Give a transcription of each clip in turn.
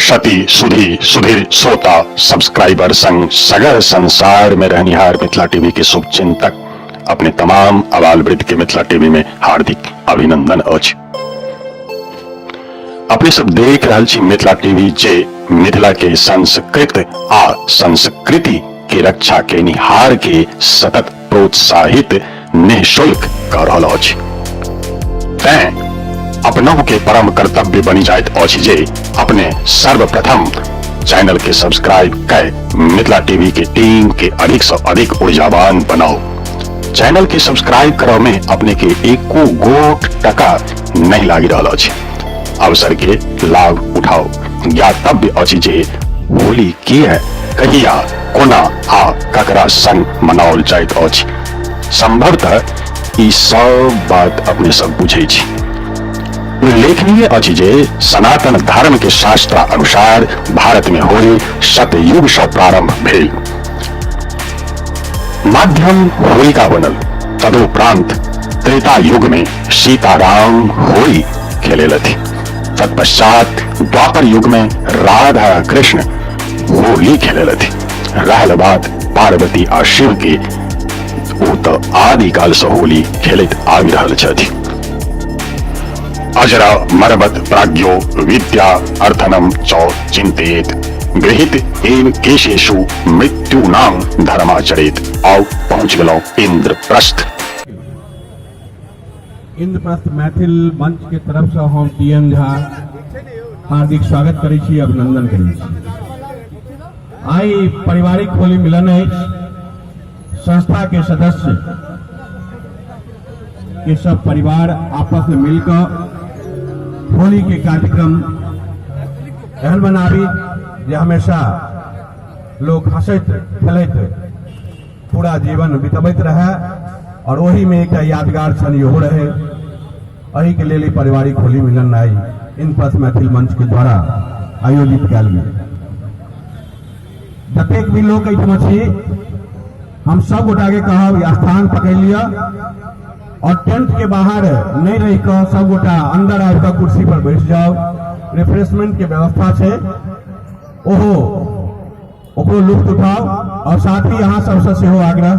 सती सुधी सुधीर श्रोता सब्सक्राइबर संग सगर संसार में रहनिहार मिथिला टीवी के शुभ चिंतक अपने तमाम अबाल वृद्ध के मिथिला टीवी में हार्दिक अभिनंदन अछि। अपने सब देख रहल छी मिथिला टीवी जे मिथिला के संस्कृत आ संस्कृति के रक्षा के निहार के सतत प्रोत्साहित निःशुल्क कऽ रहल अछि। तैं अपनहु के परम कर्तव्य बनि जाइत अछि जे अपने सर्वप्रथम चैनल के सब्सक्राइब कय मिथिला टीवी के टीम के अधिक से अधिक ऊर्जावान बनाओ। चैनल के सब्सक्राइब करऽ में अपने के एको गोट टका नहीं लागि रहल अछि। अवसर के लाभ उठाओ। ज्ञातव्य अछि जे होली किए, कहिया, कोना आ ककरा संग मनाओल जाइत अछि। संभवतः ई सब बात अपने सब बुझै छी। उल्लेखनीय अछि जे सनातन धर्म के शास्त्र अनुसार भारत में होली सतयुग सँ प्रारंभ भेल। माध्यम होलिका बनल। तदुपरांत त्रेता युग में सीताराम होली खेलेलथि। तत्पश्चात द्वापर युग में राधा कृष्ण होली खेलेलथि। रहल बात पार्वती आ शिव के, ओ तऽ आदिकाल सँ होली खेलैत आबि रहल छथि। अजरा मरबत प्राज्ञो विद्या अर्थनम च चिंतेत गृहीत एव केशेषु मृत्युनां धर्माचरेत। आउ पहुंच गेलहुं इंद्रप्रस्थ। इंद्रप्रस्थ मैथिल मंच के तरफ से हम टी एन झा हार्दिक स्वागत करै छी, अभिनंदन करै छी। आइ पारिवारिक होली मिलन अछि। संस्था के सदस्य के सब परिवार आपस में मिलकर होली के कार्यक्रम एहन बनाबी जे हमेशा लोग हंसैत खेलैत पूरा जीवन बितबैत रहे और ओही में एक यादगार क्षण इहो रहे। एही के लेल पारिवारिक होली मिलन आई इंद्रप्रस्थ मैथिल मंच के द्वारा आयोजित कयल गेल। जतेक भी लोक एहिठाम छी, हम सब गोटा के कहब स्थान पकड़ लिअ और टेंट के बाहर नहीं रह कऽ सब गोटा अंदर आबि कऽ कुर्सी पर बैठ जाओ। रिफ्रेशमेंट के व्यवस्था छै, ओहो ओकरो लुत्फ उठाओ। और साथ ही अहाँ सबसे सेहो आग्रह,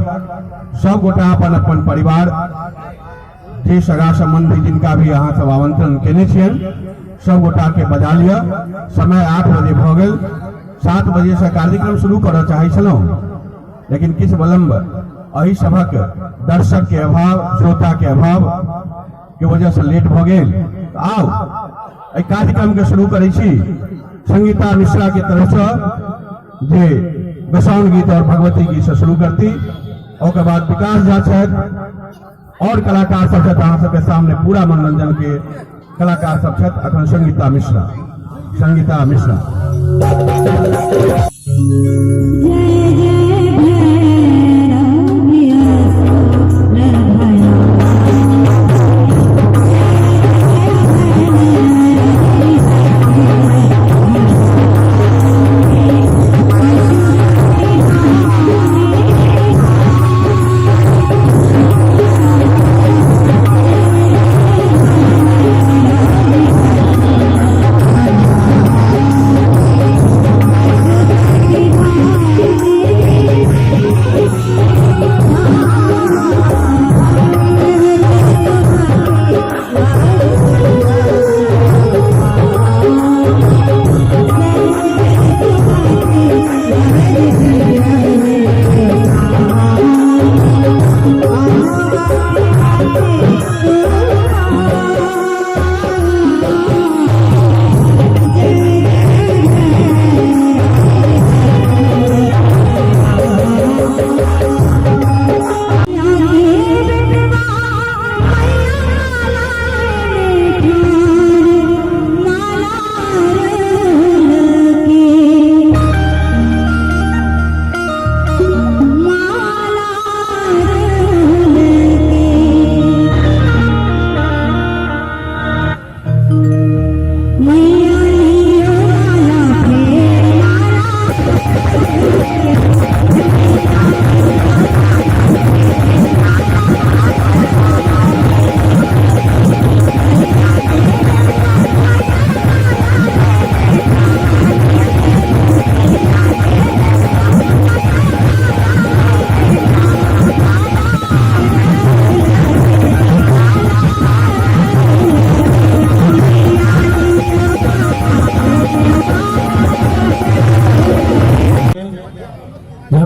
सब गोटा अपन अपन परिवार जे सगा संबंधी जिनका भी अहाँ सब आमंत्रण केने छियनि सब गोटा के बजा लिअ। समय 8 बजे भऽ गेल, 7 बजे से कार्यक्रम शुरू करऽ चाहै छलहुँ, लेकिन किछु विलम्ब एहि सभक दर्शक के अभाव, श्रोता के अभाव के वजह से लेट भऽ गेल। आउ एहि कार्यक्रम के शुरू करै छी संगीता मिश्रा के तरफ से, जे गोसाउन गीत और भगवती गीत से शुरू करती। ओकर बाद विकास झा छथि और कलाकार सब छथि। अहाँ सबके सामने पूरा मनोरंजन के कलाकार सब छथि। अखन संगीता मिश्रा, संगीता मिश्रा। जय जय भैरवी असुर भया।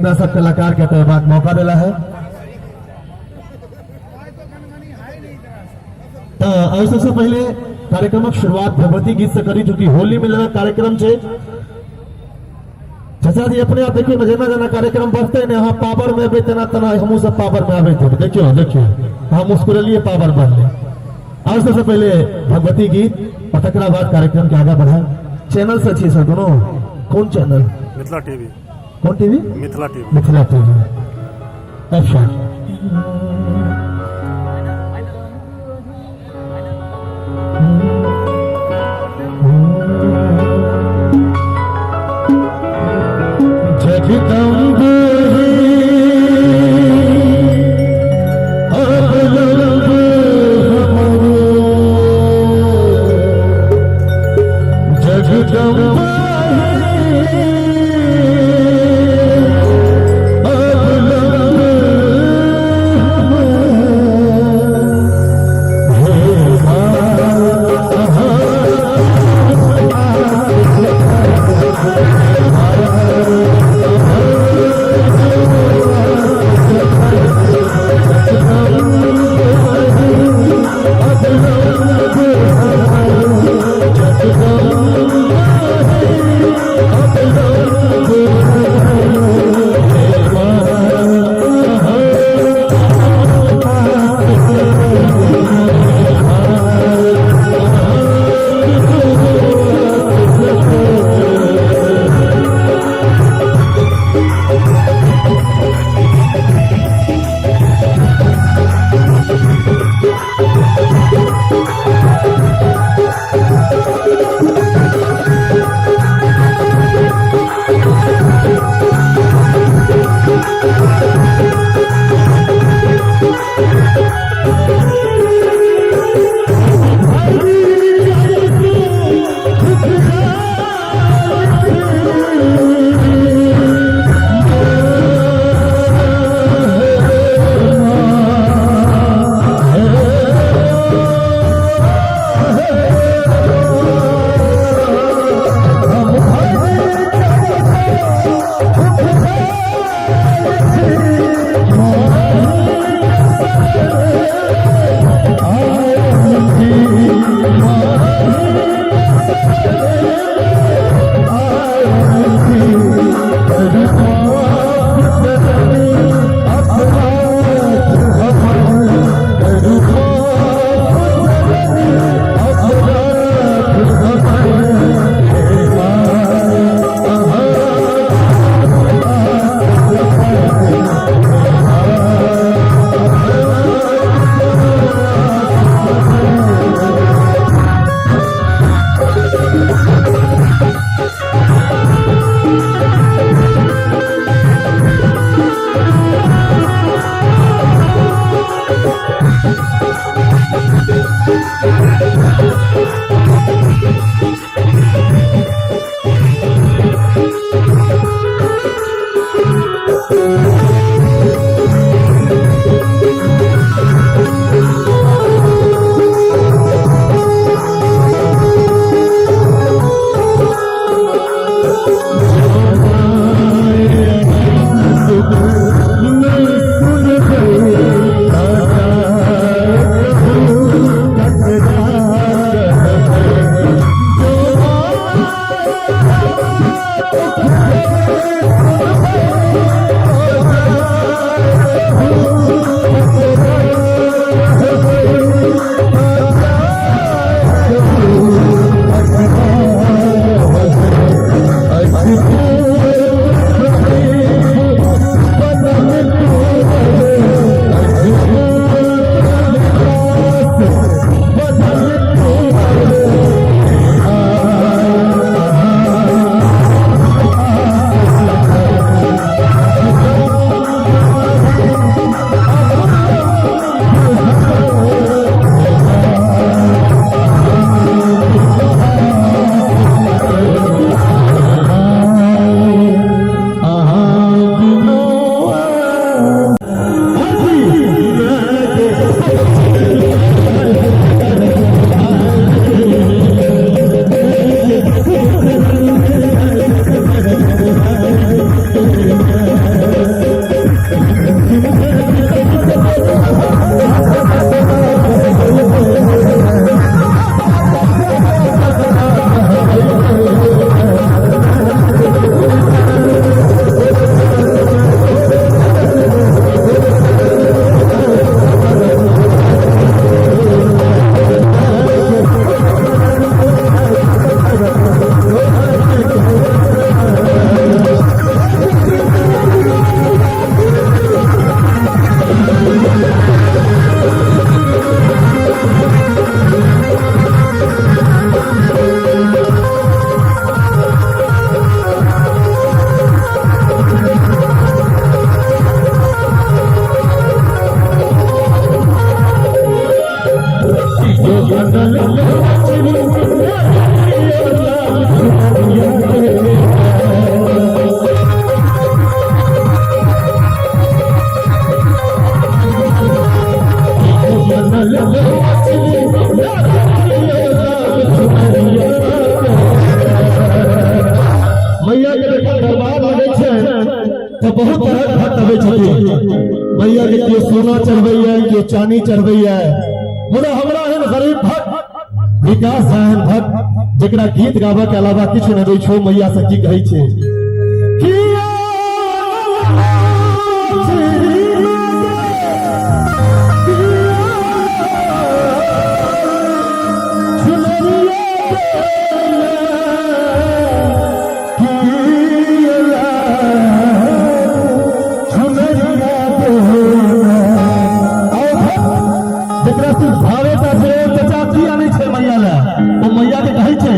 हमरा सब कलाकार के एबाक मौका देला है। तऽ एहि सबसे पहिले कार्यक्रमक शुरुआत भगवती गीत से करी, चूंकि होली मिलन कार्यक्रम छै। चाचा जी अपने आप देखियो ने, जेना जेना कार्यक्रम बढ़ते ने, अहाँ पावर में एबै तेना तेना हमहूँ सब पावर में आबैत हेबै। देखियो देखियो, हम मुस्कुरेलिए, पावर बढ़ले। और सबसे पहले भगवती गीत और तकरा बाद कार्यक्रम के आगा बढ़ाए। चैनल से छी सर दोनों? कौन चैनल? मिथिला टीवी। कौन TV? Mithila TV. Mithila TV. अच्छा, जगदम्ब अवलंब हमरो, जगदम्ब अवलंब छै तऽ बहुत तरहक भक्त अबै छथिन। मैया के केओ सोना चढ़बैया, केओ चानी चढ़बैया, मुदा हमरा एहन गरीब भक्त, विकास झा एहन भक्त जकरा गीत गाबऽ के अलावा किछु नहि दै छौ, मैया से की कहै छै किया जकरा सिर्फ भावे टा छै, ओ चचा की आनै छै मैया लए? ओ मैया के कहै छै।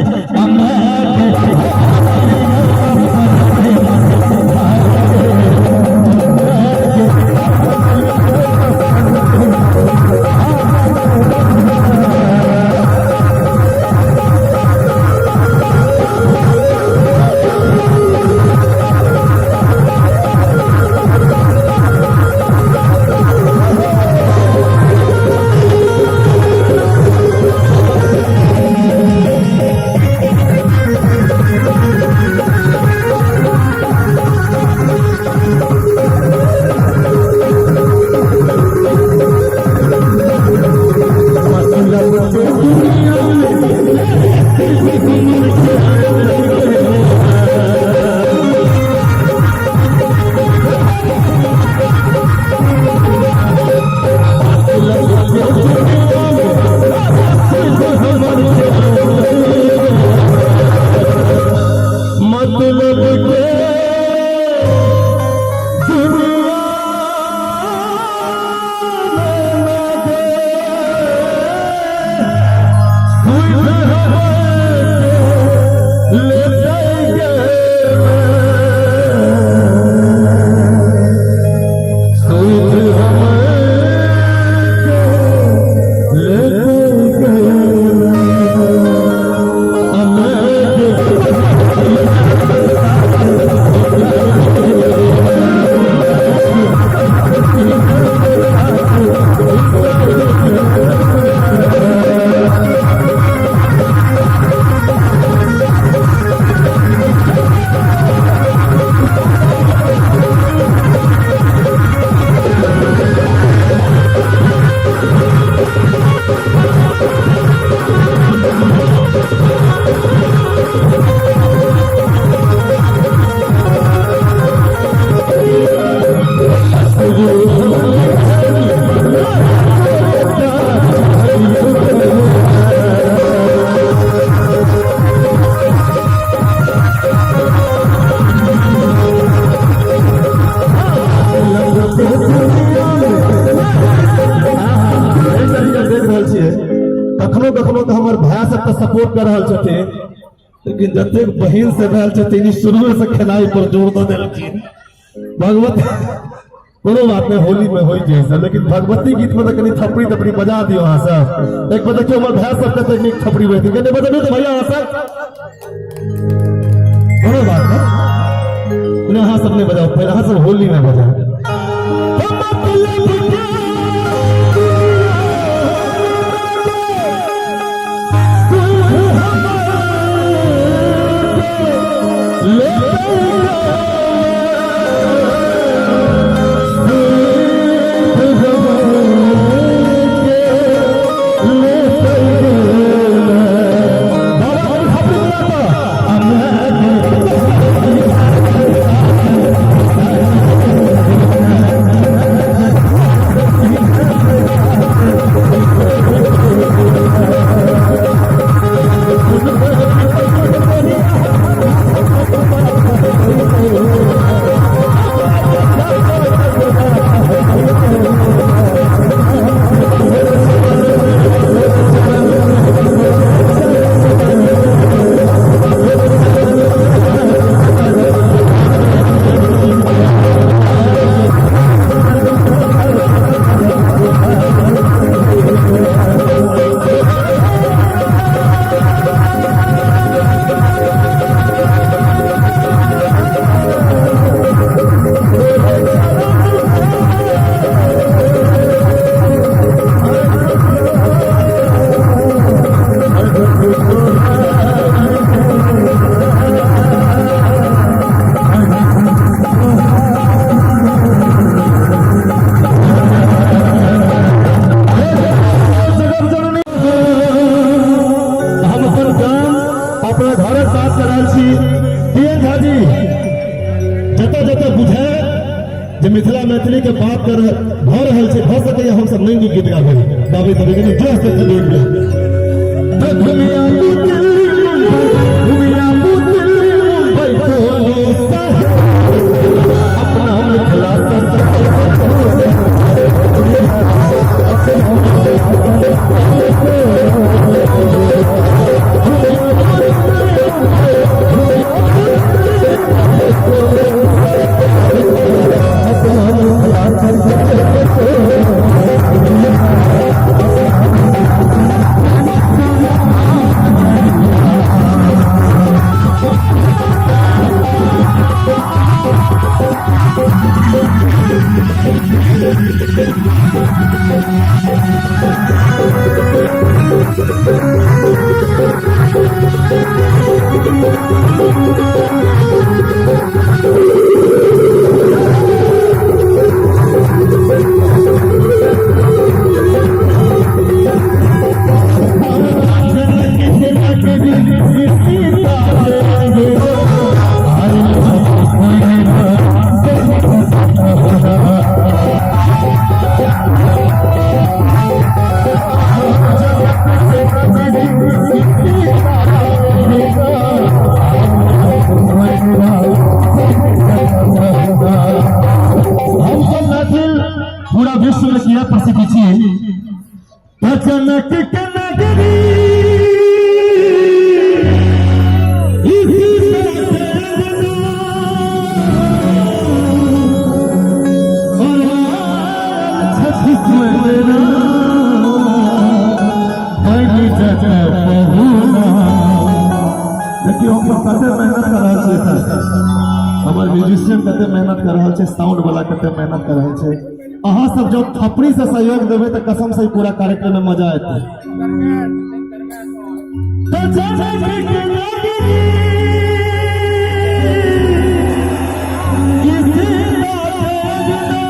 मतलब के दुनिया देख रहल छियै, कखनो कखनो तऽ हमर भाय सब तऽ सपोर्ट कऽ रहल छथिन, लेकिन जतेक बहिन सब आयल छथिन, ई शुरुए से खेनाइ पर जोर दऽ देलखिन। भगवती, कोनो बात नहि, होली में होइ छै सब, लेकिन भगवती गीत में तऽ कनि थपड़ी तपड़ी बजा दियौ अहाँ सब। एक बेर देखियौ, हमर भाय सब कतेक नीक थपड़ी बजेथिन। कनि बजेबै तऽ भैया अहाँ सब? कोनो बात नहि, नहि, अहाँ सब नहि बजाउ, पहिले अहाँ सब होली में बजाउ। जतऽ जतऽ बुझाय जे मिथिला मैथिली के बात कर भऽ रहल छै, भऽ सकैए हमसब नहि नीक गीत गाबै गाबैत हेबै, लेकिन जोश से देख लेब। तऽ घुमिया दिल्ली मुंबई, घुमिया दिल्ली मुंबई, कोनो साहेब अपना मिथिला। हमसब मैथिल पूरा विश्व में किया प्रसिद्ध छी। जनक के नगरी देखियौ, हम कते मेहनत कर रहल छियै सर। हमर म्यूजिशियन कते मेहनत कर रहल छै, साउंड वाला कते मेहनत कर रहल छै। अहाँ सब जब थपड़ी से सहयोग देबै तऽ कसम से पूरा कार्यक्रम में मजा एतै। तऽ जनक के नगरी ई सीता के अंगना,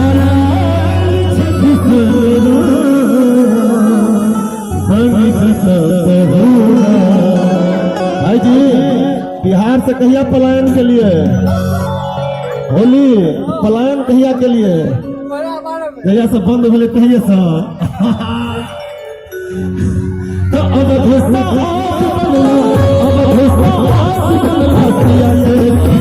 और आयल छथि सोना, बनि जतऽ। भाईजी, बिहार से कहिया पलायन के लिए? होली पलायन कहिया के लिए? जहिया से बंद भेलै तहिये से। तऽ अवध से आस बनला, अवध से आस बनला, सिया के।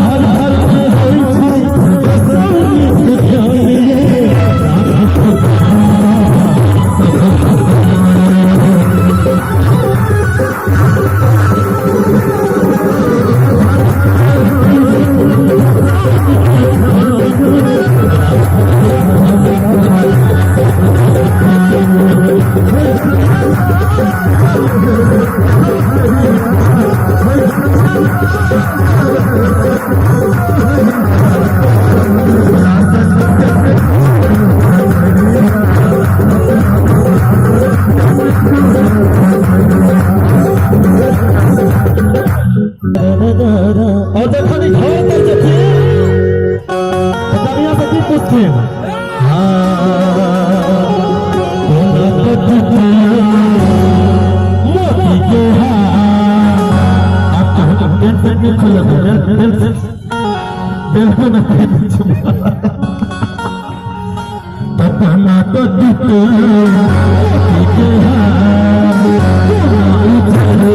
हर घर के होइ छै के ध्यान ये। और जखन ई घर पर जेथिन तऽ कनिया से की पूछथिन? तोरा तो मोती के हार। आप कहो बेल्ट सेट नहीं खोलो, बेल्ट बेल्ट बेल्ट में पहन। अपना तो मोती के हार, तोरा उजरे।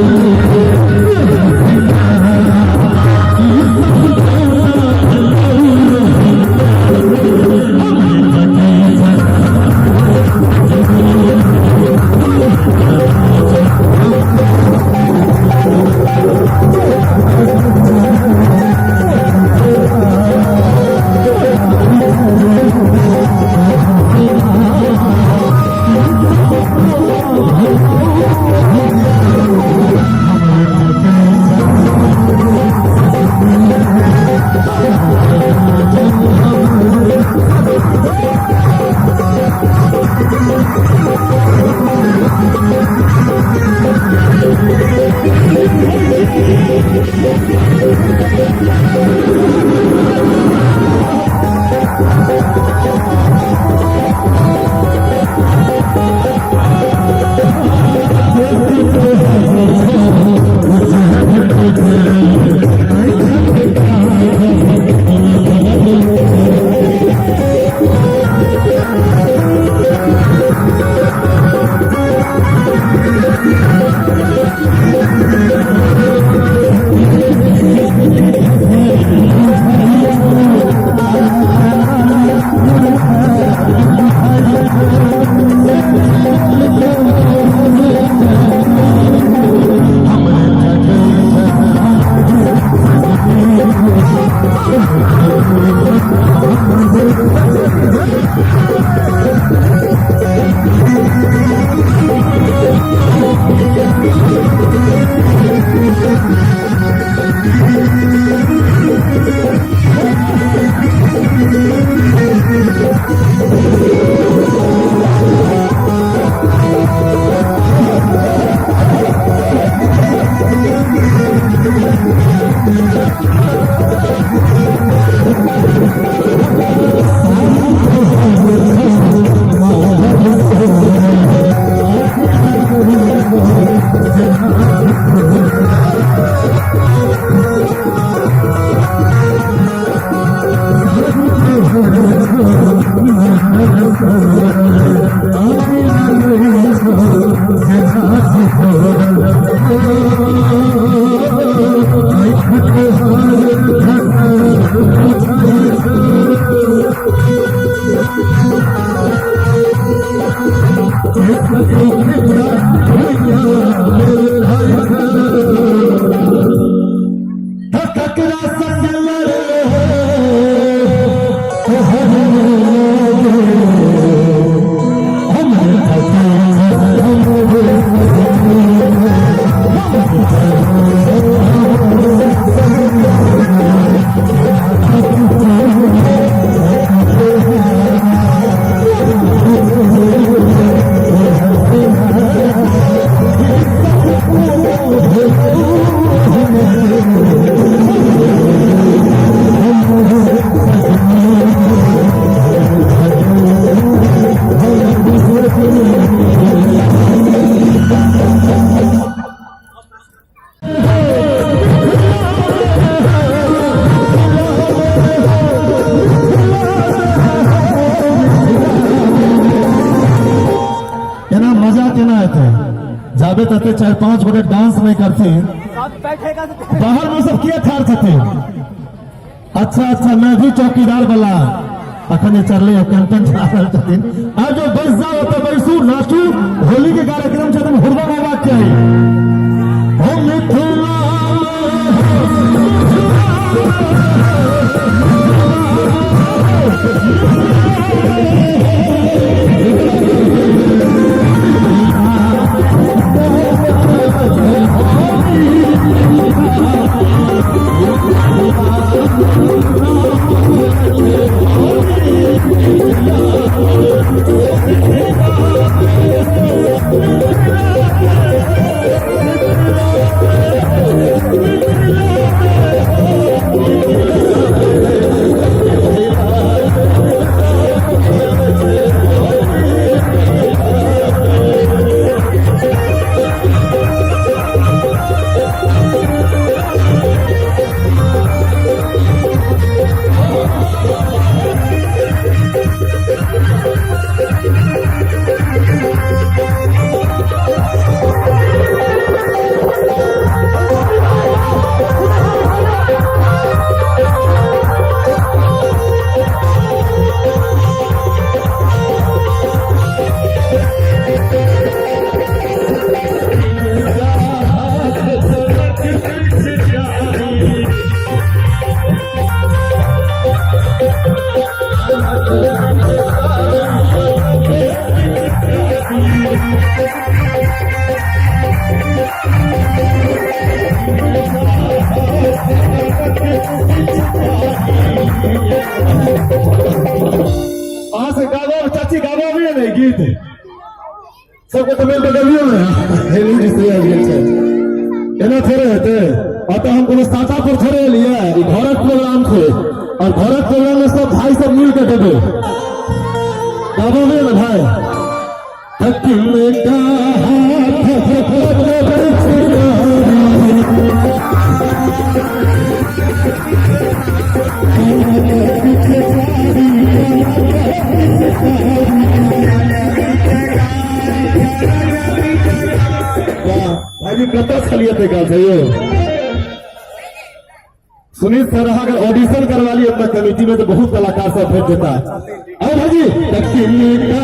एना मजा केना एतै? जाबे तते 4-5 गोटे डांस नहीं करथिन। बाहर में सब किया ठाड़ छथिन? अच्छा अच्छा, मैं भी चौकीदार वाला अखन जे चढ़ले कंटेंट आ रहल छथिन। आ जो बैस जाओ ओतऽ बैसू, नाचू। होली के कार्यक्रम छै तऽ हुड़दंग होबाक चाही। हो मिथिला। अहाँ से गाबो चाची, गाबो भी नहीं गीत सबके तो मिलके गबियो ने। हेली जी से आबि गेल छै, एना थोड़े हेतै। अतः हम कोनो साटा पर थोड़े एलियै, ई घरक प्रोग्राम छै और घरक प्रोग्राम में सब भाई सब मिल के देबै। गाबो ने भाई। तकिन का हाथ भाईजी, कतऽ छलियै ताहि काल से यौ? सुनील सर, अहाँ अगर ऑडिशन करवा लिए अपना कमेटी में तो बहुत कलाकार सब भेट जेता। आओ भाईजी। दक्षिण का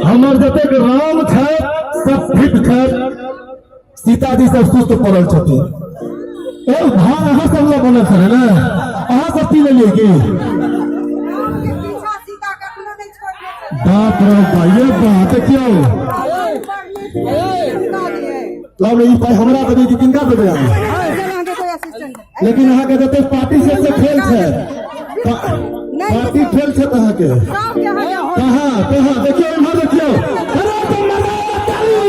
हमर जतेक राम छै सब फिट छै, सीताजी सब सुस्त पड़ल छथिन। ए भाई, अहाँ सब लग बनल छलै ने? अहाँ सब पी लेलियै की? बाप रे बा, ये बात देखियौ। लाउ ने ई पाइ, हमरा देबै कि किनका देबै अहाँ? लेकिन अहाँके जतेक पार्टी छै से फेल छै, पार्टी फेल छै तऽ अहाँके कहाँ कहाँ? देखियौ, इम्हर देखियौ। अरे तो मजा आया ताली।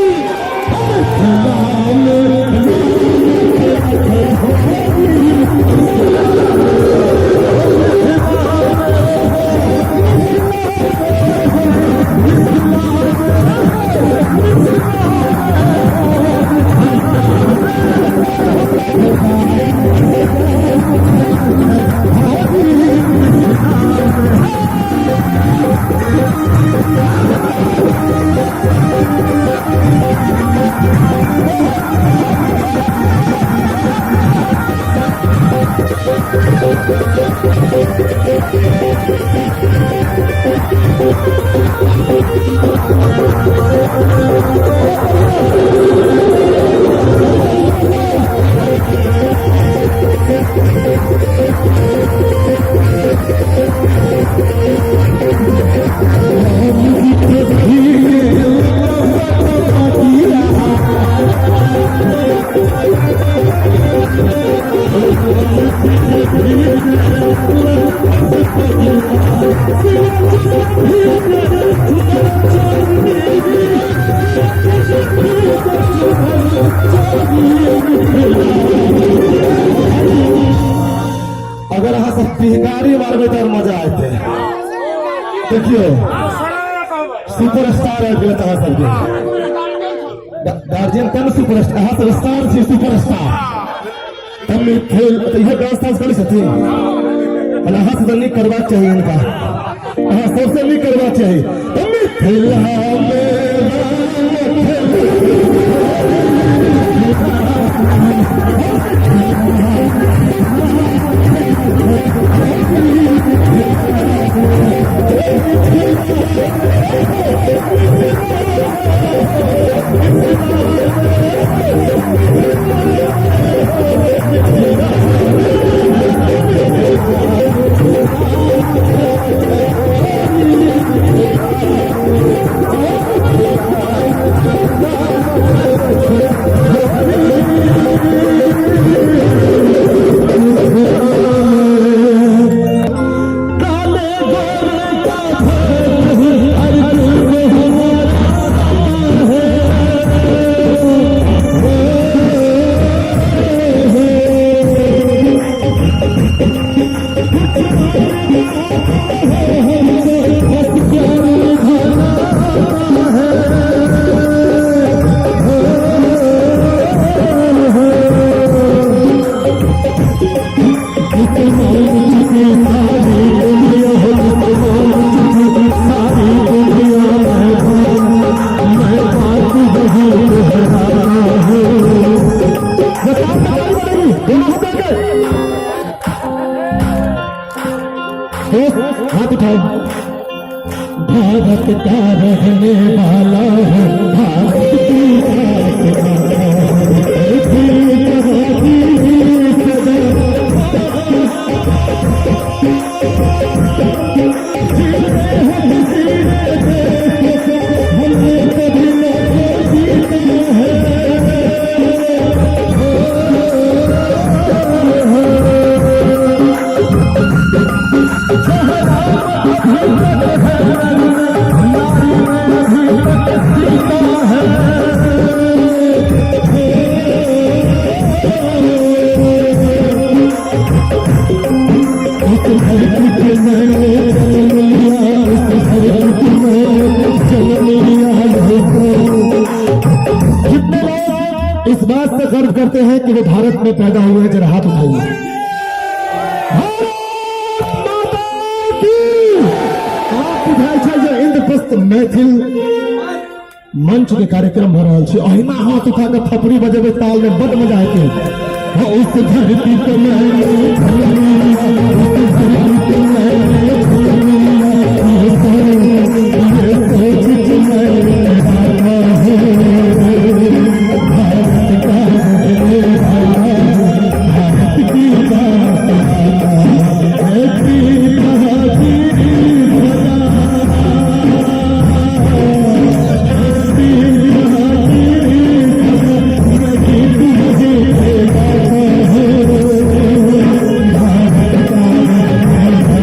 अगर अहाँ सब पिहकारी मारबै तऽ और मजा एतै। देखियौ, सुपर स्टार आबि गेल अहाँ सबके। गार्जियन तब सुपर स्टार, अहाँ सब स्टार छी, सुपर स्टार। तब खेल तऽ इहो डांस तांस करै छथिन। और अहाँ सब नीक करबाक चाही हिनका, अहाँ सबसे नीक करबाक चाही। तऽ मिथिला मे राम खेल। हाथ उठाओ। भारत का रहने वाला है, भारत की बात माता है, पृथ्वी प्रभाती सदा। हमने कभी न जीता है। उस धरती पे मैंने जन्म लिया, उस धरती पे मैंने जन्म लिया है। कितने लोग इस बात से गर्व करते हैं कि वो भारत में पैदा हुए हैं? जरा हाथ उठाइए। भारत माता की! आप बुझाइ छै जे इंद्रप्रस्थ मैथिल मंच के कार्यक्रम भऽ रहल छै। अहिना हाथ उठा के थपड़ी बजेबै ताल में, बड मजा एतै। हाँ, उस धरती पे मैंने जन्म लिया, उस धरती पे मैंने जन्म लिया, ये सोच के मैं गाता हूँ, भारत का रहने वाला हूँ, भारत की बात माता है, पृथ्वी सदा, पृथ्वी सदा, मैं गीत मुझे गाता हूँ, भारत का रहने वाला हूँ, भारत की बात माता है,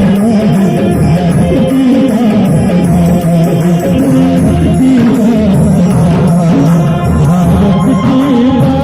भारत की बात माता है, भारत की बात।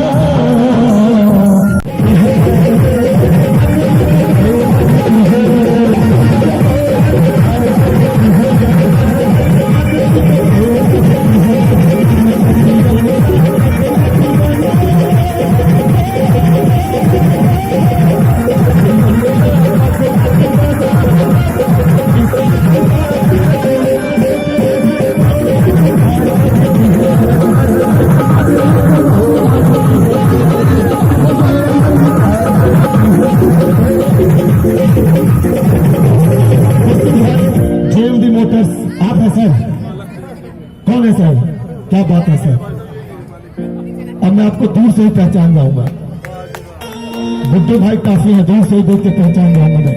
जेएमडी मोटर्स आप है सर? कौन है सर? क्या बात है सर, अब मैं आपको दूर से ही पहचान जाऊंगा। बुड्ढे भाई काफी हैं, दूर से ही देख के पहचान जाऊंगा मैं।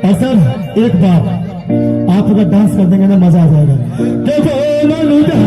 और सर, एक बार आप अगर डांस कर देंगे ना, मजा आ जाएगा। देखो, मनु जा।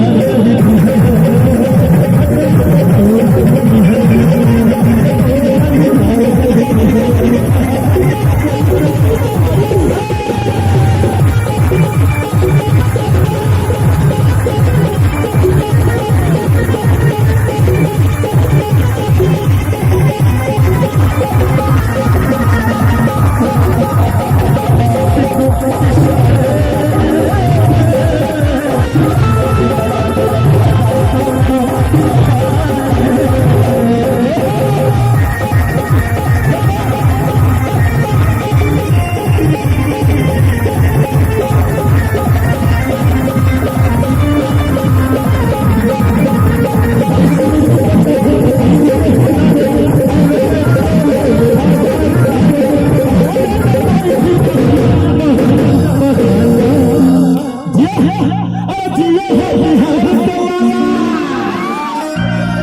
अरे जिया हो बिहार के लाला,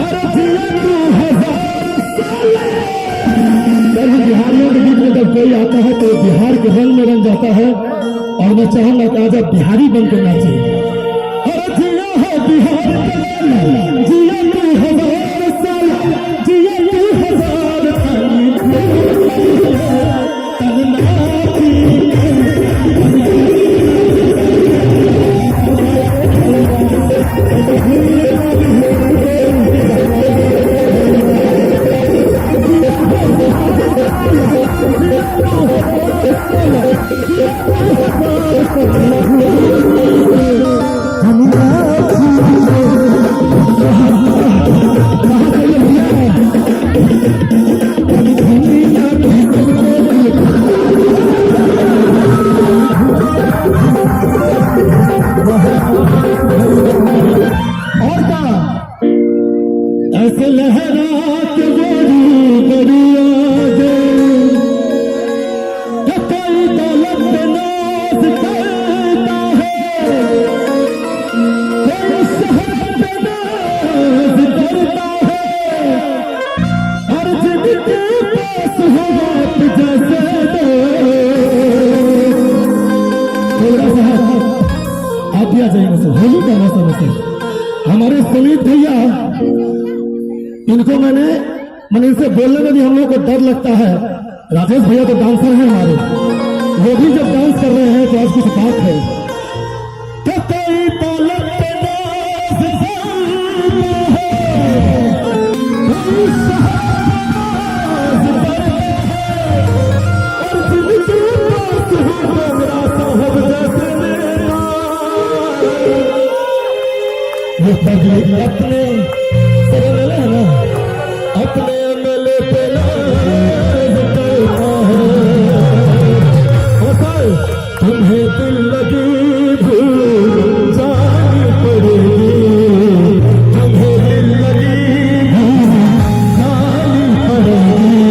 अरे जिया तू हजार साल। सर, बिहारियों के बीच में जब कोई आता है तो बिहार के रंग में रंग जाता है और मैं चाहूंगा कि आज आप बिहारी बनकर नाचे। अरे जिया हो बिहार के लाला, जिया तू हजार साल, जिया तू हजार साल। तन नाची। और का ऐसे लहरा के गोरी दरिया दे कि कोई दौलत पे नाज कर। सुनीत भैया, इनको मैंने मैंने इनसे बोलने में भी हम लोग को डर लगता है। राजेश भैया तो डांसर हैं हमारे, वो भी जब डांस कर रहे हैं तो आज कुछ बात है। कतई पलक पे नाज करता है, कोई शहबाज करता है, और जिनके पास हो डोगरा साहब जैसे नेता, वो पगली अपने सर एमएलए है ना, अपने एमएलए पे नाज करता है। ओ सर, तुम्हें दिल लगी भूल जानी पड़ेगी, तुम्हें दिल लगी भूल जानी पड़ेगी।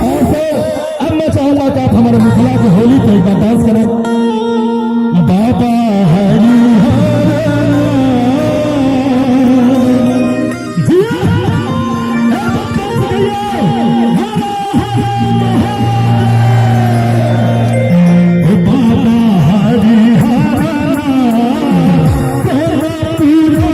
और सर, अब मैं चाहूंगा कि आप हमारे मिथिला की होली पे एक बार डांस करें। बाबा हरि हर जी, ए बच्चा सिखैया, हर हर महादेव। बाबा हरि हर तेरा पूरा।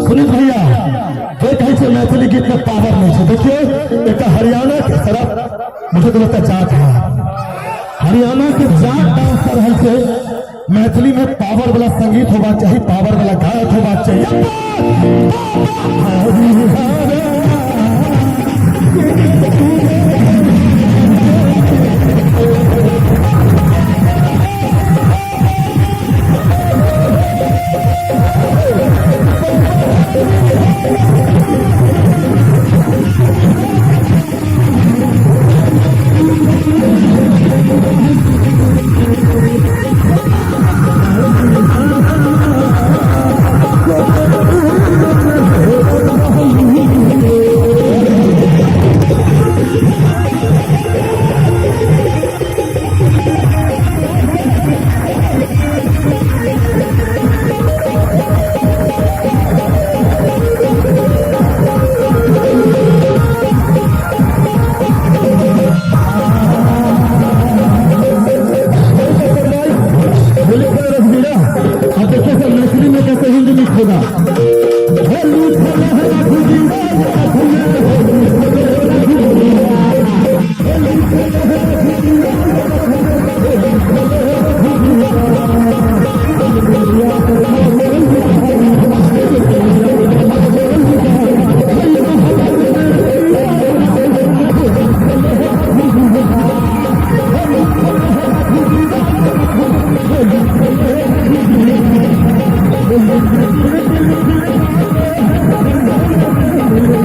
सुनीत भैया, जे कहै छै मैथिली गीत में पावर नहीं छै, देखियो, एकटा हरियाणा के तरफ, मुझे तो लगता जाट है, हरियाणा के जाट डांस कर रहल छै। मैथिली में पावर वाला संगीत होबाक चाही, पावर वाला गायक होबाक चाही। हरि हर। होली का रसगुल्ला। अब देखिए सर, मैथिली में कैसे हिंदी मिक्स होगा। होली खेले है रघुवीरा, होली खेले है रघुवीरा, होली खेले है रघुवीरा, होली खेले है रघुवीरा।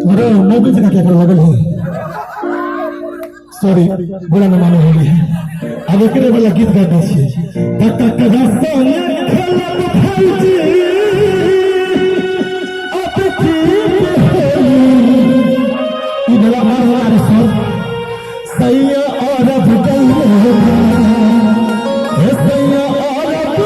अरे, मोबाइल से क्या कर लगल है? सॉरी, बुरा न मानो, होली है। अब एकरे वाला गीत गा दै छियै। ककरा संगे खेलब भौजी अब की होली? ई वाला मार वाला सर, सैया अरब गइले, हे सैया अरब।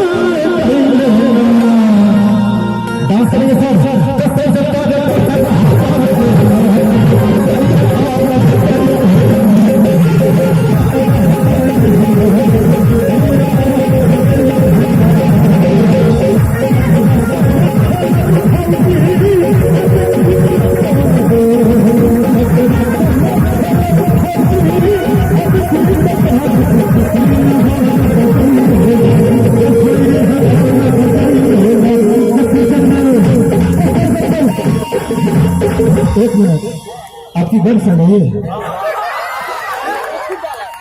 आपकी गर्व से नहीं है।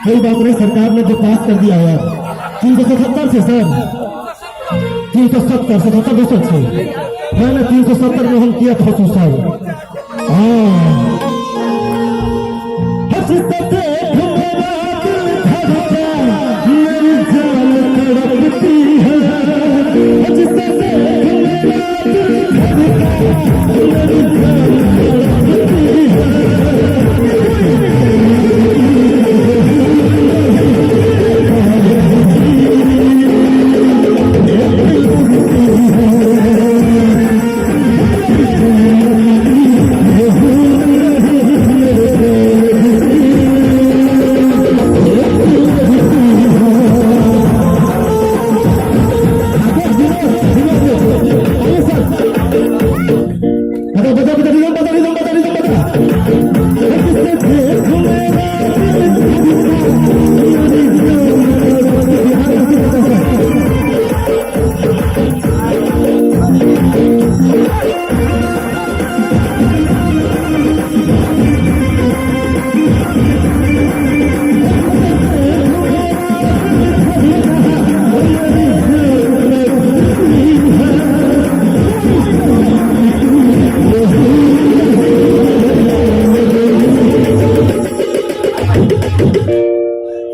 कोई बात नहीं, सरकार ने जो पास कर दिया है 370 से सर, 370 77 206 मैंने 370 में हम किया था सुसाइड। हाँ हंसते देख मेरा दिल धड़का, मेरी जान तड़पती है। हंसते देख मेरा दिल धड़का, मेरी जान तड़पती है। बता बता बता, रिदम बता, रिदम बता, रिदम बता। हंसते देख मेरा दिल धड़का, मेरी जान तड़पती है।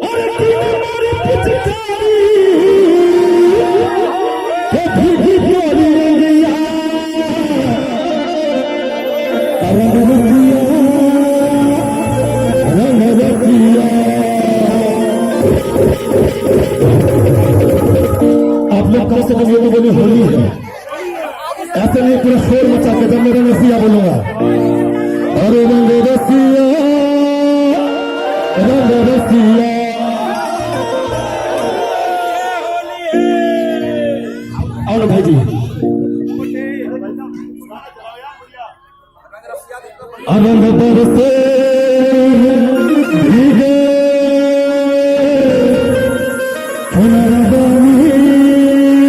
अरे बिना मारी पिचकारी, कभी भी गोरी गया। रंग रसिया, रंग रसिया। आप लोग कम से कम ये तो बोली, होली है, ऐसे नहीं, पूरा शोर मचा के जब मैं रंग रसिया बोलूंगा। अरे रंग रसिया, रंग रसिया। आओ ना भाई जी। रंग बरसे भीगे चुनर बनी,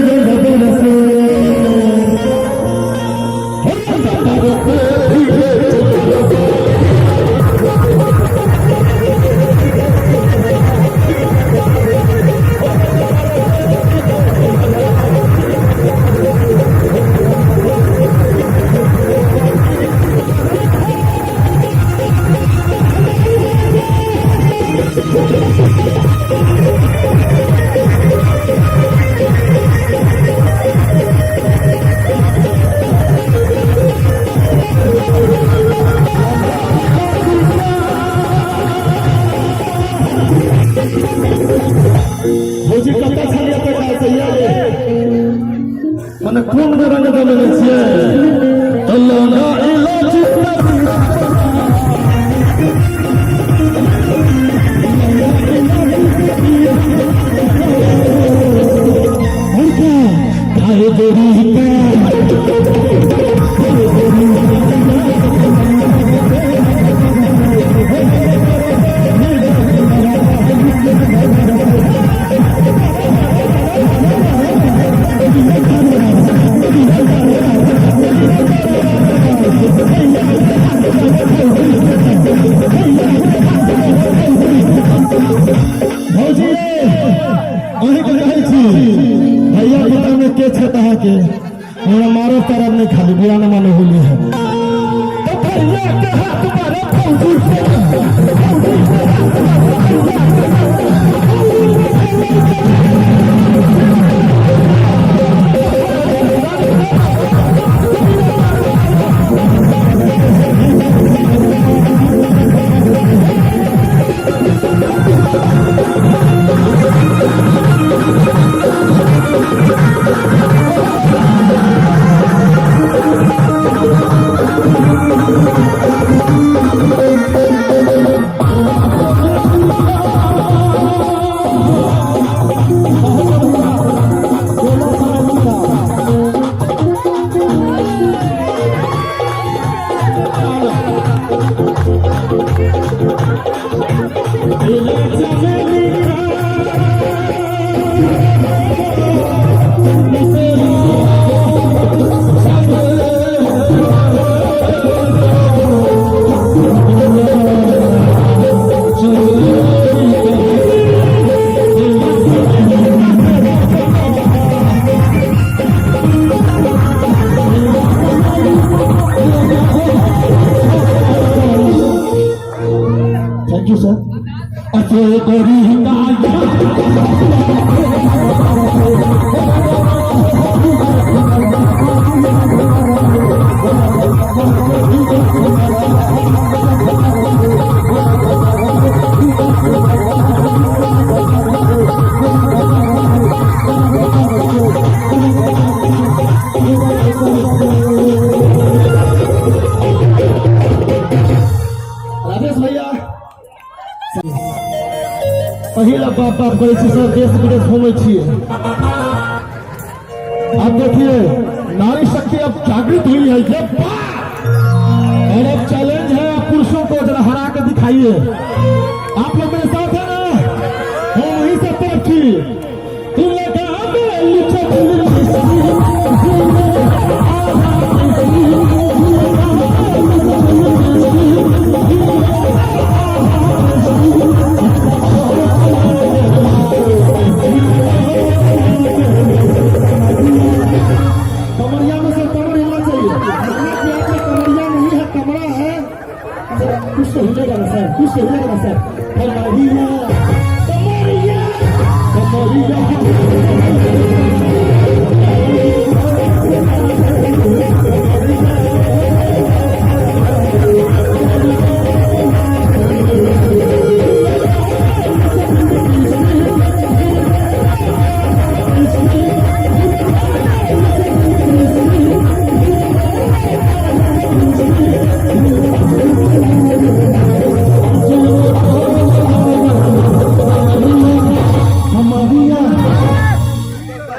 रंग बरसे, रंग बरसे भीगे चुनर बनी। भौजी, कतऽ छलियै एते काल से ये? मने कोन रंग जमेने छियै? तऽ लौंगा इलायची। काहे गोरी का। भौजी, अहीँके कहै छी, भैया पता नहि के छथि अहाँके, हमरा मारब तारब नहि, खाली बुरा न मानो, होली है। तो भैया के हाथ मारो भौजी से, भौजी के हाथ मारो भैया के। काम करै छी सर, देश विदेश घूमै छियै। अब देखिए नारी शक्ति अब जागृत हुई है, ये बात। और अब चैलेंज है आप पुरुषों को, जरा हरा के दिखाइए। आप लोग मेरे साथ है ना? हम वही सब तरफ थी। कमरिया में सर कमर हिलना चाहिए। हालांकि आपका कमरिया नहीं है, कमरा है सर। कुछ तो हिलेगा ना सर, कुछ तो हिलेगा ना सर। कमरिया कमरिया कमरिया। कमरिया।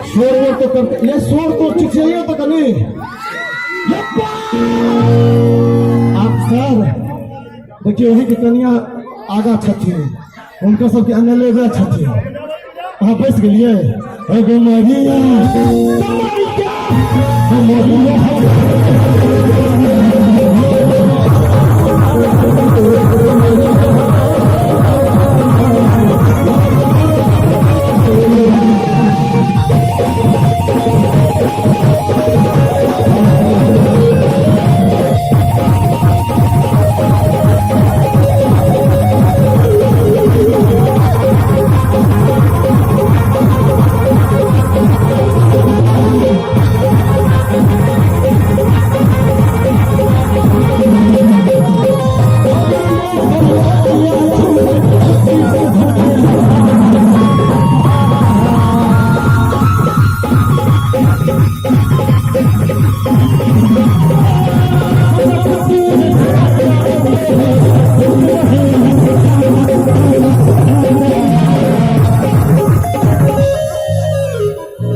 शोर वोर तो करते, ये शोर तो चिचियाइयो तो कनी। यप्पा! आप सर देखियो, वही के कनिया आगा छथिन, हुनका सबके अंगले छथिन। अहाँ बैस गेलियै? हे मरिया कमरिया कमरिया।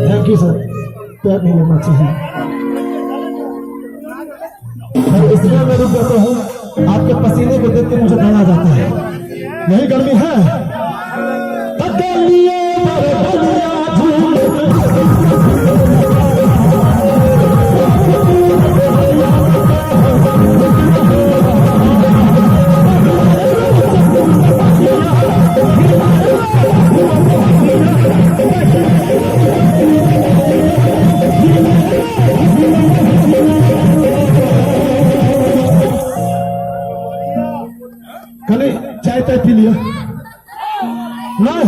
Thank you sir. पैर नहीं लगना चाहिए सर, इसलिए मैं रुक जाता हूँ। आपके पसीने को देख के मुझे दया जाता है। यही गर्मी है। बदलिए बदलिया झूम। कनि चाय ताय पी लिअ। नहीं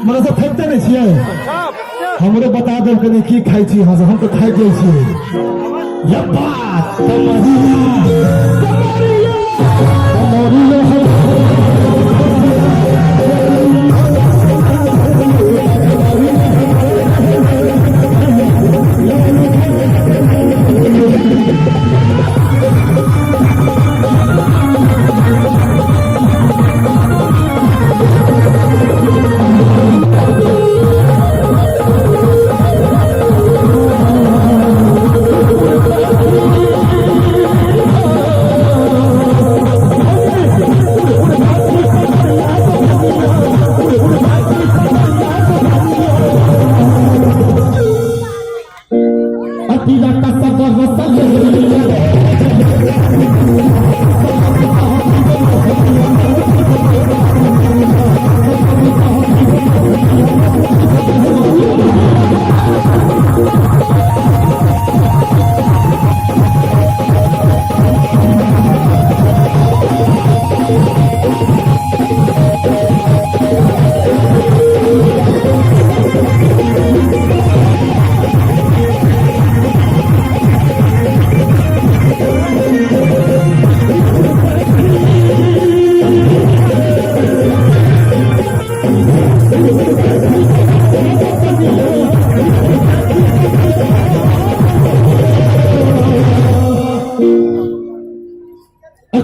मने सब थकिते नहीं छियै? हमरो बता देब कनि की खाइ छी अहाँ सब, हम तऽ थाकि जाइ छियै। यप्पा कमरिया कमरिया कमरिया। अतीला का सबर रसल।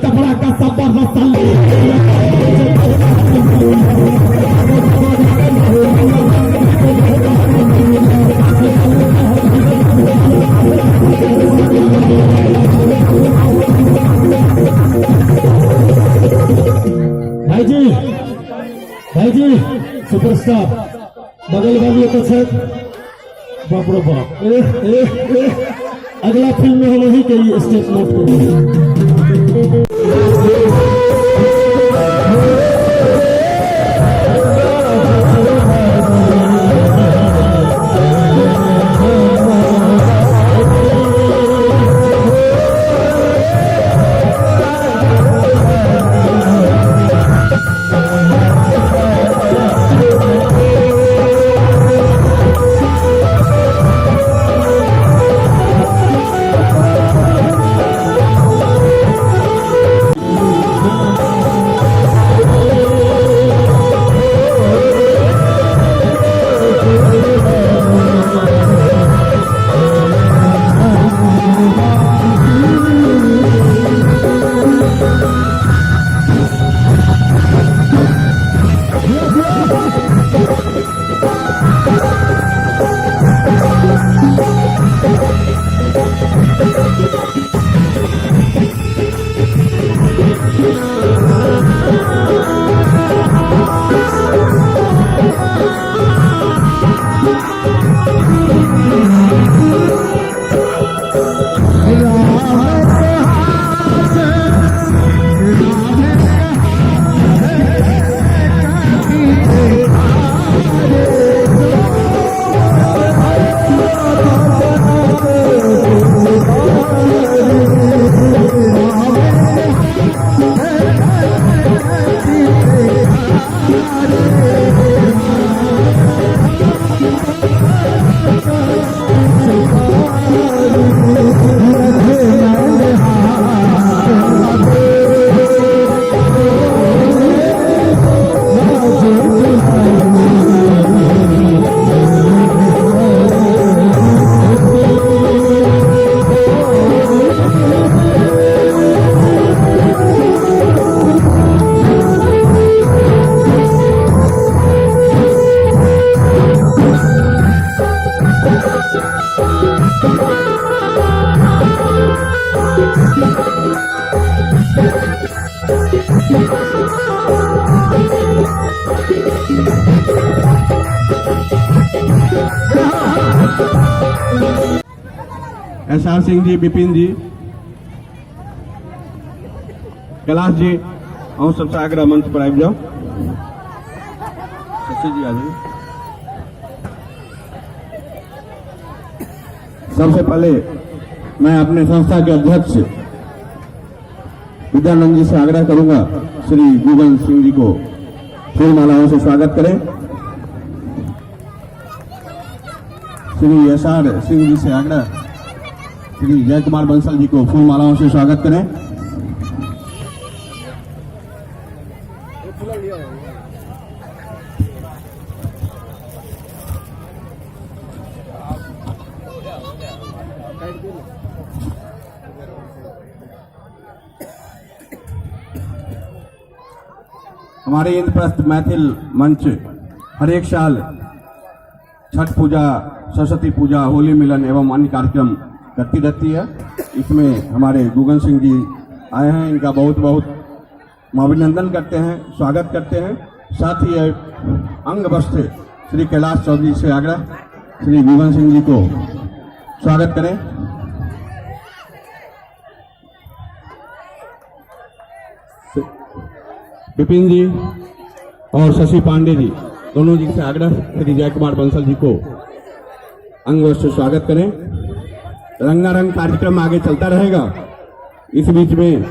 कपड़ा का सबर रसल। सुपरस्टार बगल बाबू एतऽ छथि। बाप रे बाप, ए ए ए, अगला फिल्म में हम वही के लिए स्टेप नोट करेंगे। एस आर सिंह जी, विपिन जी, कैलाश जी, अहूँ सबसँ आग्रह, मंच पर आबि जाउ। शशि जी आ जाइए। सबसे पहले मैं अपने संस्था के अध्यक्ष विद्यानंद जी से आग्रह करूंगा, श्री गुगन सिंह जी को फूल मालाओं से स्वागत करें। श्री एस आर सिंह जी से आग्रह, श्री जय कुमार बंसल जी को फूल मालाओं से स्वागत करें। हमारे इंद्रप्रस्थ मैथिल मंच हर एक साल छठ पूजा, सरस्वती पूजा, होली मिलन एवं अन्य कार्यक्रम करती रहती है। इसमें हमारे गुगन सिंह जी आए हैं, इनका बहुत बहुत अभिनंदन करते हैं, स्वागत करते हैं। साथ ही अंग वस्त्र श्री कैलाश चौधरी से आग्रह, श्री गुगन सिंह जी को स्वागत करें। विपिन जी और शशि पांडे जी दोनों जी से आग्रह, श्री जय कुमार बंसल जी को अंग से स्वागत करें। रंगारंग कार्यक्रम आगे चलता रहेगा। इस बीच में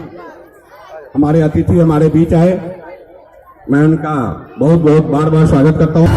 हमारे अतिथि हमारे बीच आए, मैं उनका बहुत बहुत बार बार स्वागत करता हूं।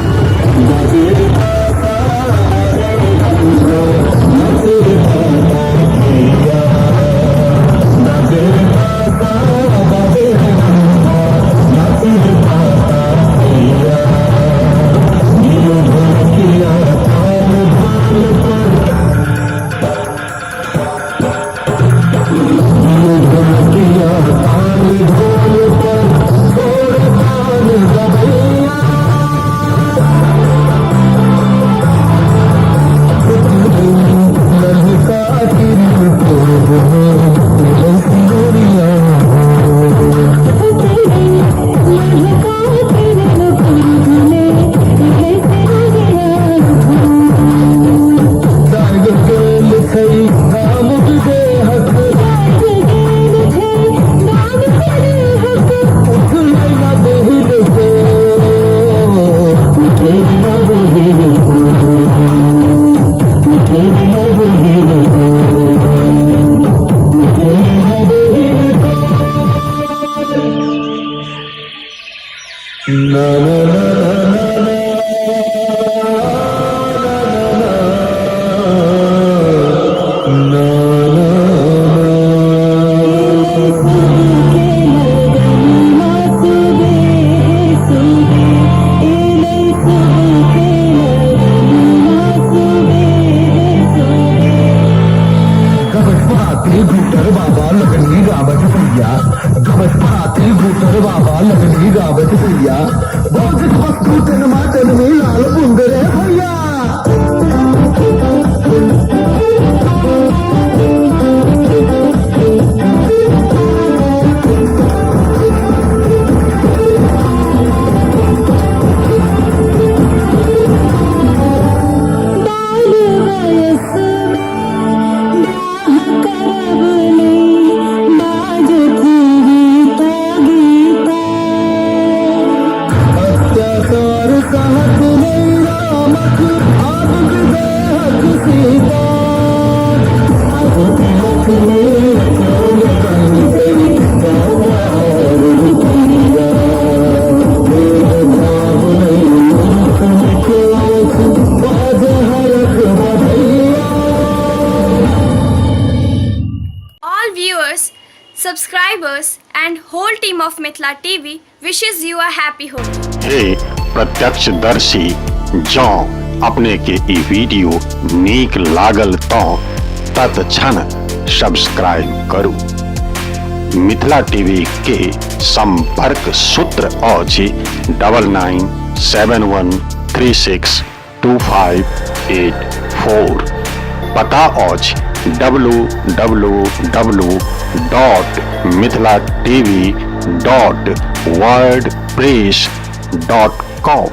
बनवास में ब्याह करब नहि बाजथि गीता गीता। अत्याचार सहत नहि रामक आब विदेहक Sita. All viewers, subscribers, and whole team of Mithila TV wishes you a happy Holi. हे प्रत्यक्षदर्शी, जँ अपने के ई वीडियो नीक लागल तँ तत्क्षण सब्सक्राइब करू। मिथिला टीवी के संपर्क सूत्र अछि 9971362584। पता अछि www.mithilatv.wordpress.com।